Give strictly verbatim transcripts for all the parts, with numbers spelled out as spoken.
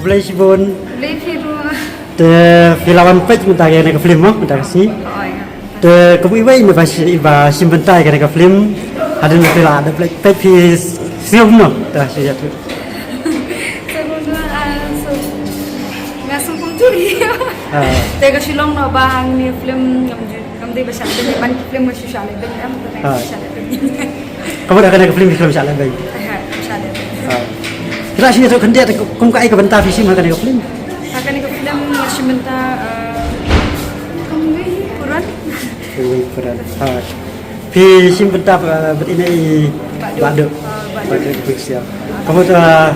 Khublei shibun. Te phi la wan peit mynta ïa kane ka film mo mynta ka sngi. Te kumno iwei na ba shim bynta ïa kane ka film. Hadien phi la da peit phi sngew kumno? Te shu ïathuh. Te ka shu long noh ba hangne film ngam dei ba shah leh beiñ, ban ki film nga shu shah leh beiñ em. Te ka shu shah leh beiñ. Ka mut ha kane ka film phi khlem shah leh beiñ. Phi la shu ïathuh khyndiat, kum kaei ka bynta phi shim ha kane ka film? Ha kane ka film nga shim bynta, eh, kumwei puran. Kumwei puran. Phi shim bynta bad ine i Bah Duh. Bah Duh Pyrsiap. Ka mut, eh,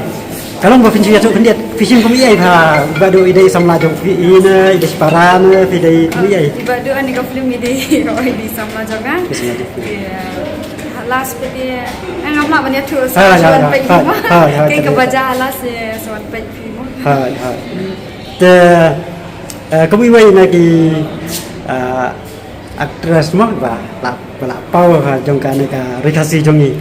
ka long ba phin shu ïathuh khyndiat, phi shim kum iei ha Bah Duh, i dei samla jong phi ne, i dei shipara ne, phi dei kum iei? I Bah Duh ha kane ka film i dei, i dei samla jong nga. Last phi dei, eh, ngam lah ban ïathuh sa shu wan peit phi mo. Kane ka ba jia last sa wan peit phi mo. Te, eh, kum iwei na ki, eh, actress mo ba la, ba la paw ha jong kane ka ri Khasi jong ngi.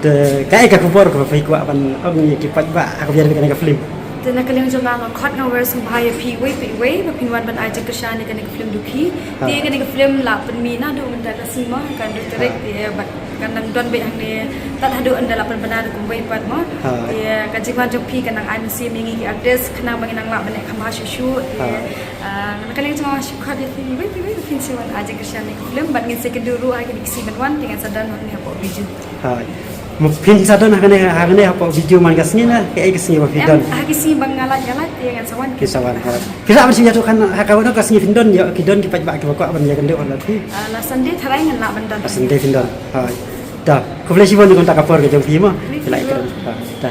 Te kaei ka khubor kaba phi kwah ban ong ïa ki paidbah ha kaba ïadei bad kane ka film? Te na ka liang jong nga nga khot nga wer sngewbha ïa phi iwei pa iwei ba phin wan ban ai jingkyrshan ïa kane ka film Dukhi. Te kane ka film la pynmih naduh mynta ka sngi mo, ka dui tarik, te bad kan nang don beit hangne tad haduh ynda la pynbna da kumwei pat mo. Te ka jingwan jong phi kan nang ai mynsiem ïa ngi ki artist khnang ba ngin nang lah ban leh kham bha shuh shuh. Te, ah, na ka liang jong nga shu khot ïa phi iwei pa iwei ba phin sa wan ai jingkyrshan ïa ka film bad ngin sa ïakynduh ruh ha kine ki sngi ban wan, te ngan sa don hangne hapoh Bijou. Phin sa don ha kane, ha kane hapoh Bijou man ka sngi ne kaei ka sngi ba phi don? Ha ki sngi ba nga lait, nga lait te ngan sa wan. Phi sa wan, hooid. Phi lah ban shu ïathuh kane ha kano ka sngi phin don, ïoh ki don ki paidbah kiba kwah ban ïakynduh bad phi. Ah, la Sunday tharai ngan lah ban don. La Sunday phin don. Hooid. Te khublei shibun na ka bynta ka por ka jong phi mo. Phi lah ïakren. Hooid. Te